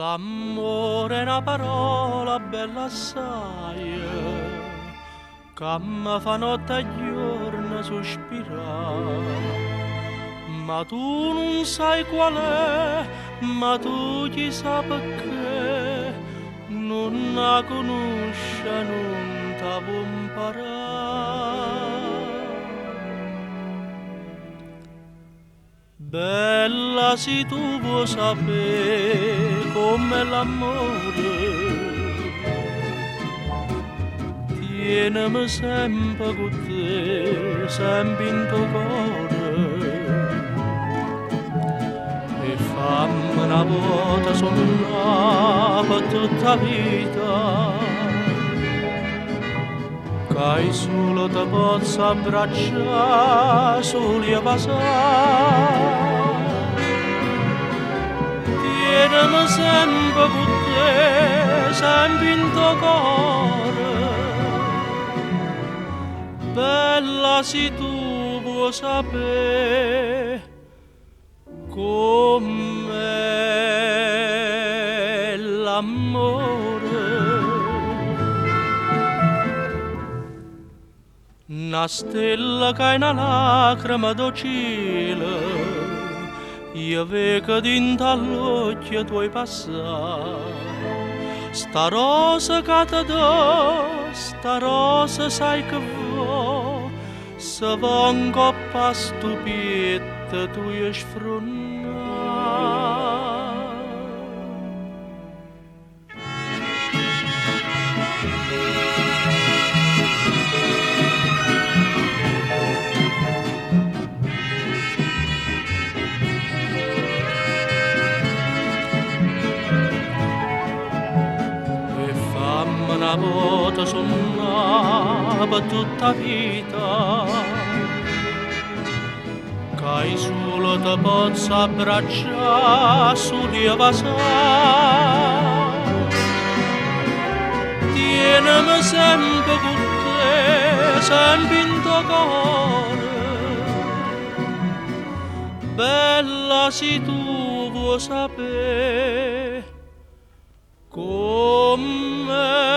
L'ammore è 'na parola bella assaje, ca me fa notte e ghiuorno suspirà. Ma tu nun sai qual è, ma tu chissà pecché, nun 'a cunusce, nun t' 'a vuò 'mparà. Bella si tu vuò sapè comm'è l'ammore, tieneme sempe cu te, sempe 'int' 'o core. E famme 'na vota sunnà pe' tutt' 'a vita, ca i' sulo te pozzo abbraccià, sulo vasà. Tieneme sempe cu te, sempe 'int' 'o core. Bella si tu vuò sapè comm'è l'ammore. 'Na stella ca è 'na lacrema d' 'o cielo, io veco dint' 'a ll'uocchie tuoje passà. 'Sta rosa ca te do, 'sta rosa sai che vò? Se vò 'ncopp' 'a 'stu pietto tujo sfrunnà. E famme 'na vota sunnà pe' tutt' 'a vita, ca i' sulo te pozzo abbraccià, sulo vasà. Tieneme sempe cu te, sempe 'int' 'o core. Bella si tu vuò sapè comm'è.